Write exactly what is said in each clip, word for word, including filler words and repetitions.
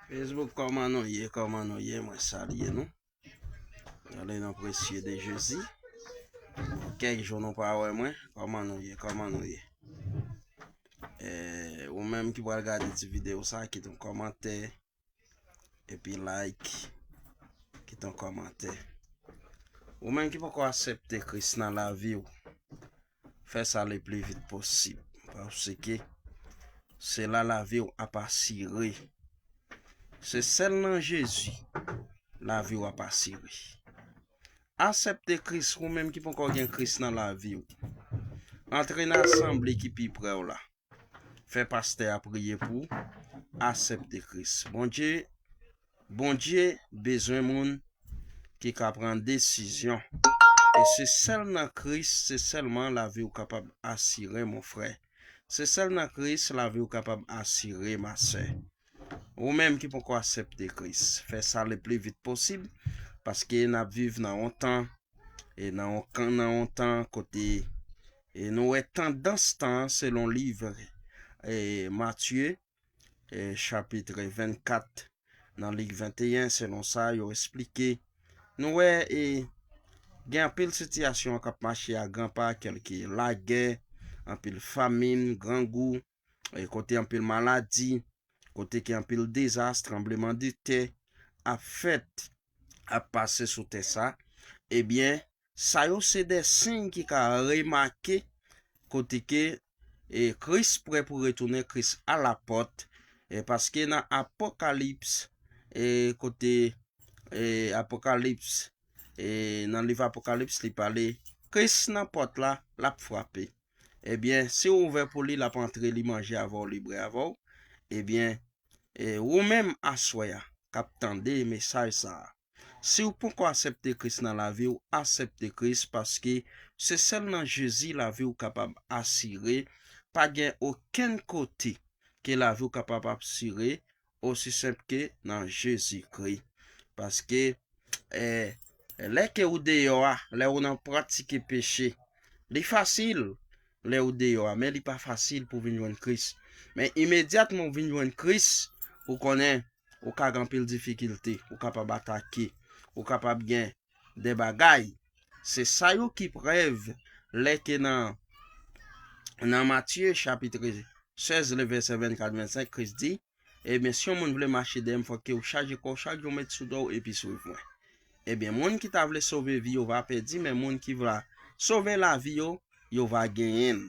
Facebook, kòman nou ye? Kòman nou ye? Mwen salye nou. Dans le nom précieux de Jésus. Kèk jou nou pa wè mwen. Kòman nou ye? Kòman nou ye? Eh, ou menm ki pral gade ti videyo sa, kite yon kòmantè. Epi like. Kite yon kòmantè. Ou menm ki poko aksepte Kris nan lavi w, fè sa le pli vit posib. Paske se la lavi w ap asire. Se sèl nan Jezi lavi w ap asire. Aksepte Kris, ou menm ki poko gen Kris nan lavi w. Antre nan asanble ki pi pre w la. Fè pastè a priye pou w. Aksepte Kris. Bondye, Bondye bezwen moun ki ka pran desizyon. E se sèl nan Kris, se sèlman lavi w kapab asire, mon frè. Se sèl nan Kris lavi w kapab asire, ma sè. Ou menm ki poko aksepte Kris, fè sa le pli vit posib, paske n ap viv nan yon tan, e nan yon kan, nan yon tan kote, e nou wè tandans tan an selon liv, e Matye, e chapit vennkat, nan lig venteyen, selon sa yo esplike. Nou wè, e gen anpil sitiyasyon k ap mache a gran pa, kèlke lagè, anpil famin, grangou, e kote anpil maladi, kote ke anpil dezas, tranbleman de tè ap fèt, ap pase sou tè sa. Ebyen, sa yo se de siy ki ka remake kote ke, e, Kris prè pou retounen, Kris alapòt. E paske nan Apokalips, e kote, e Apokalips, e nan liv Apokalips, li pale, Kris nan pòt la, l ap frape. Ebyen, si w ouvè pou li, l ap antre, li manje avè w, li bwè avè w. Ebyen, e ou menm aswè a, k ap tande mesaj sa a, si w poko aksepte Kris nan lavi w, aksepte Kris, paske se sèl nan Jezi lavi w kapab asire. Pa gen okenn kote ke lavi w kapab asire osi senp ke nan Jezikri. Paske, eh, lè ke ou deyò a, lè ou nan pratike peche, li fasil lè ou deyò a, men li pa fasil pou vin jwenn Kris. Men imedyatman ou vin jwenn Kris, ou konnen ou ka gen anpil difikilte, ou kapab atake, ou kapab gen de bagay. Se sa yo ki prèv lè ke nan, nan Matye chapit sèz, le vèsè vennkat, vennsenk, Kris di, ebyen, si yon moun vle mache dèyè m, fòk ke ou chaje kò w chak jou, met sou do w epi swiv mwen. Ebyen, moun ki ta vle sove vi yo va pèdi, men moun ki va sove lavi yo, yo va genyen l.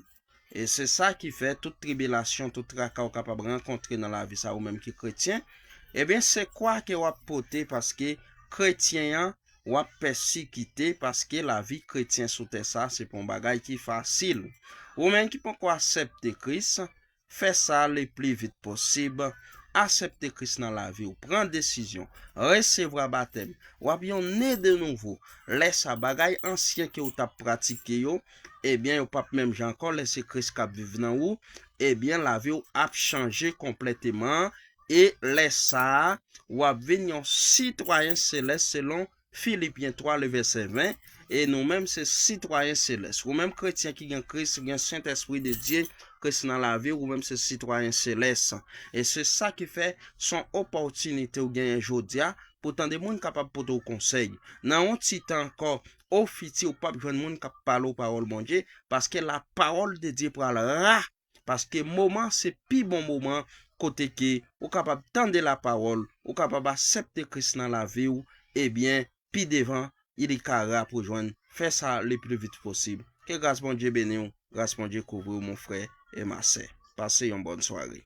E se sa ki fè tout tribilasyon, tout traka w kapab rankontre nan lavi sa, ou menm ki kretyen, ebyen, se kwa ke w ap pote, paske kretyen an, w ap pèsikite, paske lavi kretyen sou tè sa, se pa yon bagay ki fasil. Ou menm ki poko aksepte Kris, fè sa le pli vit posib. Aksepte Kris nan lavi w. Pran desizyon. Resevwa batèm. W ap yon ne de nouvo. Lè sa, bagay ansyen ke w t ap pratike yo, ebyen, yo p ap menm jan ankò. Lè se Kris k ap viv nan ou, ebyen, lavi w ap chanje konplèteman. E lè sa a, w ap vin yon sitwayen selès selon Filipyen twa, le vèsè ven, e nou menm se sitwayen selès. Ou menm kretyen ki gen Kris, ou gen Sentespri de Dye, Kris nan lavi w, ou menm se sitwayen selès. E se sa ki fè se yon opòtinite w genyen jodi a pou tande moun kapab pote w konsèy. Nan yon ti tan ankò, o fiti, ou p ap jwenn moun k ap pale w pawòl Bondye, paske lapawòl de Dye pral ra. Paske moman se pi bon moman kote ke ou kapab tande lapawòl, ou kapab aksepte Kris nan lavi w, ebyen, pi devan, li ka ra pou jwenn. Fè sa le pli vit posib. Ke gras Bondye beni w, gras Bondye kouvri w, mon frè e ma sè. Pase yon bòn sware.